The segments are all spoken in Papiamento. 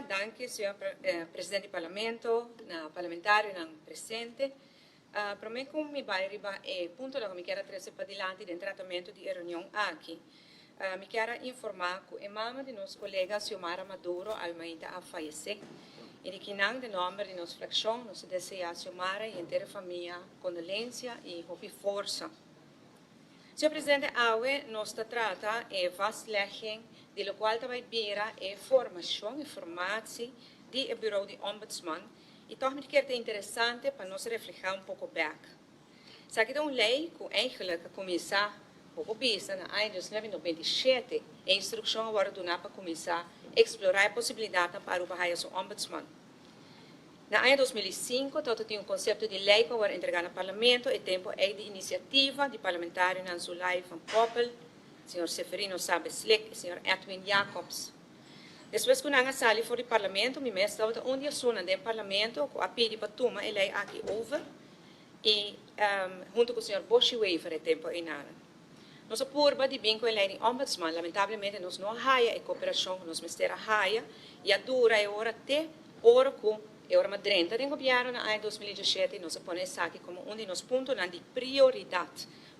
Danki señor presidente di parlamento, na parlamentarionan presente. Prome cu mi bay riba e puntonan cu mi kier a trece padilanti den tratamento di e reunion aki, mi kier a informa cu e mama di nos colega Xiomara Maduro almainta a fayece y di kinan den nomber di nos fraccion nos ta desea Xiomara y henter e famia condolencia y hopi forsa. Señor Presidente, awe nos ta trata e vastlegging di locual ta bay bira e formacion, e formatie di e Bureau di Ombudsman y toch mi ta kier ta interesante pa nos refleha un poco bek. Esaki ta un ley cu eigenlijk a cuminsa poco bisa na aña 1997 e instruccion a wordo duna pa cuminsa explora e posibilidadnan pa Aruba haya su Ombudsman. Na aña 2005 tabata tin un concepto di ley cu a worde entrega na Parlamento, e tempo ey di iniciativa di parlamentarionan Zulay van Poppel, señor Seferino Sabe Slik y señor Edwin Jacobs. Despues cu nan a sali for di Parlamento, mi mes tabata un di esunnan den Parlamento cu a pidi pa tuma e ley aki over y hunto cu señor Boschi Wever e tempo eynanan. Nos a purba di bin cu e ley di Ombudsman, lamentablemente nos no a haya e cooperacion cu nos mester a haya y a dura e ora te ora cu e ora ma drenta den gobierno na aña 2017 y nos a pone esaki como un di nos puntonan di prioridad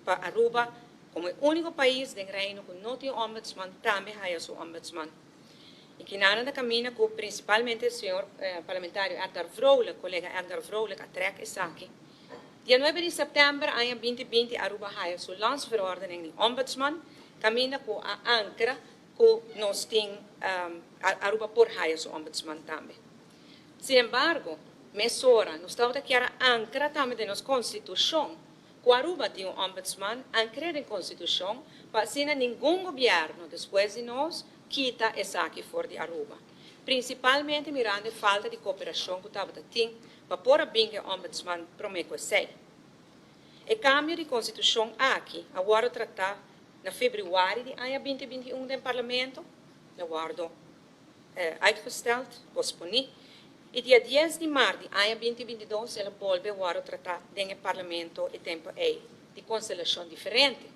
pa Aruba como e unico pais den Reino cu no tin ombudsman tambe haya su ombudsman. Y kinan ta camina cu principalmente señor parlamentario Edgar Vrolijk, colega Edgar Vrolijk a trek esaki. Dia 9 di september aña 2020 Aruba a haya su landsverordening di ombudsman, caminda cu a ancra cu nos tin Aruba por haya su ombudsman tambe. Sin embargo, mesora nos tabata kier ancra tambe den nos constitucion cu Aruba tin un ombudsman ancra den constitucion pa asina ningun gobierno despues di nos kita esaki for di Aruba. Principalmente mirando e falta di cooperacion cu tabata tin pa por a bin e ombudsman prome cu esey. E cambio di constitucion aki a wordo trata na februari di aña 2021 den parlamento, a wordo uitgesteld, posponi, y dia 10 di maart di aña 2022 el a bolbe wordo trata den parlamento e tempo ey di constelacion diferente.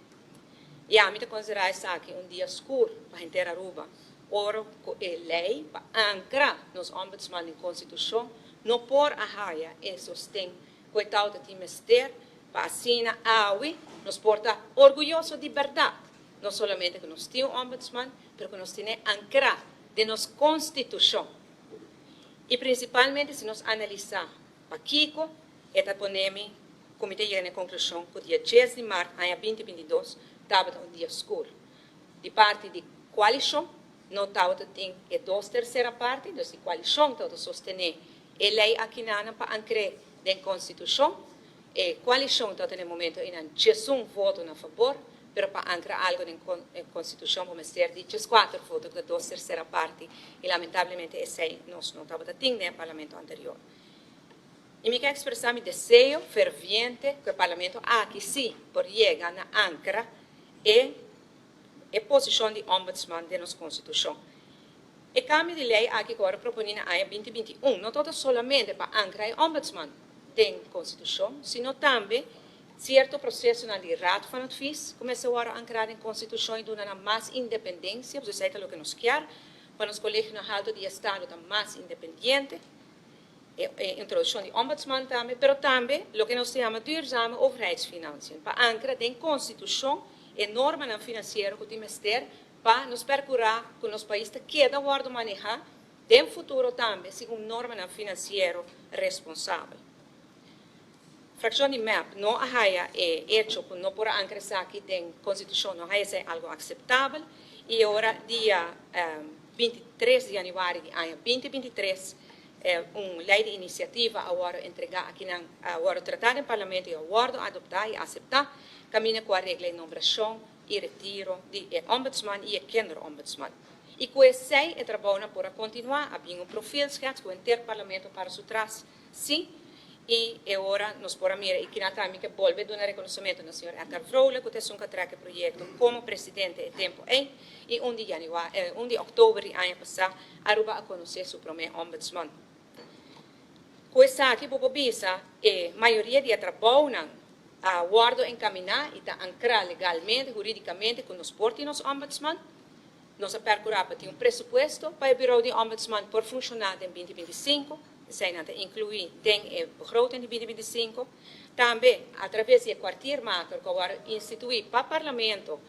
Y ami ta considera esaki un dia scur pa henter Aruba. Ora cu e ley pa ancra nos ombudsman den constitucion no por a haya e sosten cu e tabata tin mester pa asina awe nos por ta orguyoso di berdad. No solamente cu nos tin un ombudsman, pero cu nos tin ancra den nos constitucion. Y principalmente si nos analisa pakico e ta pone mi cu mi ta yega na conclusion cu dia 10 di maart aña 2022 tabata un dia scur. Di parti di coalicion no tabata tin e dos tercera parti, dus di coalicion tabata sostene e ley aki nan pa ancra den constitucion. E coalicion tabata na momento ey 11 voto na fabor, pero pa ancra algo den constitucion bo mester di 4 voto, cu dos tercera parti, y lamentablemente esey nos no tabata tin den parlamento anterior. Y mi kier expresa mi deseo ferviente cu e parlamento aki si por yega na ancra e posicion di ombudsman den nos constitucion. E cambio di ley aki cu a proponi na aña 2021 no ta solamente pa ancra e ombudsman den constitucion, sino tambe cierto proceso di Raad van Advies, cuminsa awor ancra den constitucion y duna mas independencia, pasobra esey ta loke nos kier, pa nos Colegio Alto di Estado ta mas independiente, e introduccion di ombudsman tambe, pero tambe loke nos ta yama duurzame overheidsfinanciën, pa ancra den constitucion e normanan financiero cu tin mester pa nos percura cu nos pais ta keda wordo maneha den futuro tambe segun normanan financiero responsabel. Fraccion di MEP no a haya e hecho cu no por ancra esaki den constitucion, no haya esey algo aceptabel y ora dia 23 di januari di aña 2023 un ley di iniciativa a wordo entrega aki nan a wordo trata den parlamento y a wordo adopta y acepta caminda cu a regla e nombracion y retiro di e ombudsman y e kinderombudsman. Y cu esey e trabounan por a continua, a bin un profielschets cu henter parlamento para su tras, si, y e ora nos por a mira y kinan tambe kier bolbe duna reconocimento na señor Edgar Vrolijk, cu ta esun cu a trek e proyecto como presidente e tempo ey, y 1 di januari, 1 di october di aña pasa, Aruba a conoce su prome ombudsman. Cu esaki bo por bisa e mayoria di e trabounan a wordo encamina y ta ancra legalmente, juridicamente, cu nos por tin nos ombudsman. Nos a percura pa tin un presupuesto pa e bureau di ombudsman por funciona den 2025, esey ta inclui den e begroting di 2025. Tambe, atraves di kwartiermaker cu a institui pa parlamento,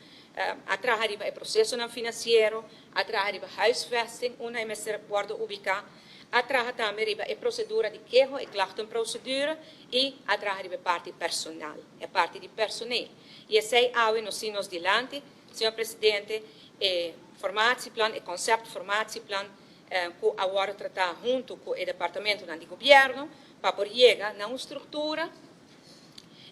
a traha riba e proceso financiero, a traha riba huisvesting, unda mester wordo ubica, a traha tambe riba e procedura di keho e klachtenprocedure y a traha riba parti personal, e parti di personeel. Y esey awe nos tin nos dilanti, señor presidente, e formatieplan, e concept formatieplan, cu a wordo trata hunto cu e departamento di gobierno, pa por yega na un structura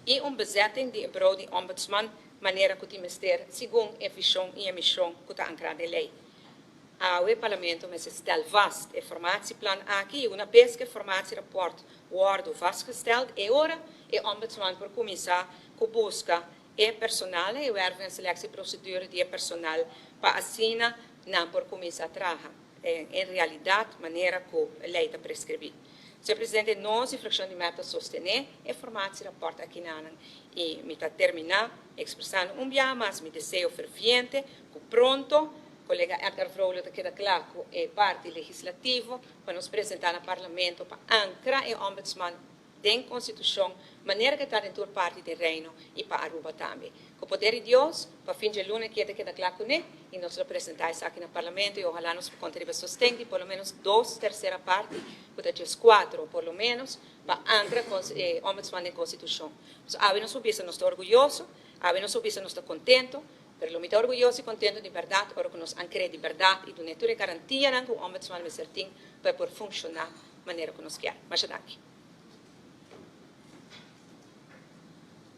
y un bezetting di bureau di ombudsman manera cu tin mester segun e vision y e mision cu ta ancra den ley. E parlamento mester stel vast e formatieplan aki y un bes cu e formatierapport wordt vastgesteld e ora e ombudsman por cuminsa cu busca e personal y werving en selectieprocedure di personal pa asina nan por cuminsa traha en realidad manera cu ley ta prescribi. Señor presidente, nos, fraccion di MEP, ta sostene e formatierapport aki y mi ta termina expresando un biaha mas mi deseo ferviente cu pronto colega Edgar Vrolijk ta keda cla cu e parti legislativo pa nos presenta na parlamento pa ancra e ombudsman den constitucion, manera cu ta den tur parti di Reino y pa Aruba tambe. Cu poder di Dios, pa fin di luna aki keda cla cune y nos presenta esaki na parlamento y ohala nos conta riba sosten di por lo menos dos tercera parti, cu ta 4 por lo menos, pa ancra ombudsman den constitucion. So, awe nos bisa nos ta orguyoso, awe nos bisa nos ta contento, pero lo mi ta orguyoso y contento di berdad, ora cu nos ancra di berdad y duna tur garantia cu ombudsman mester tin pa por funciona manera cu nos kier. Masha danki.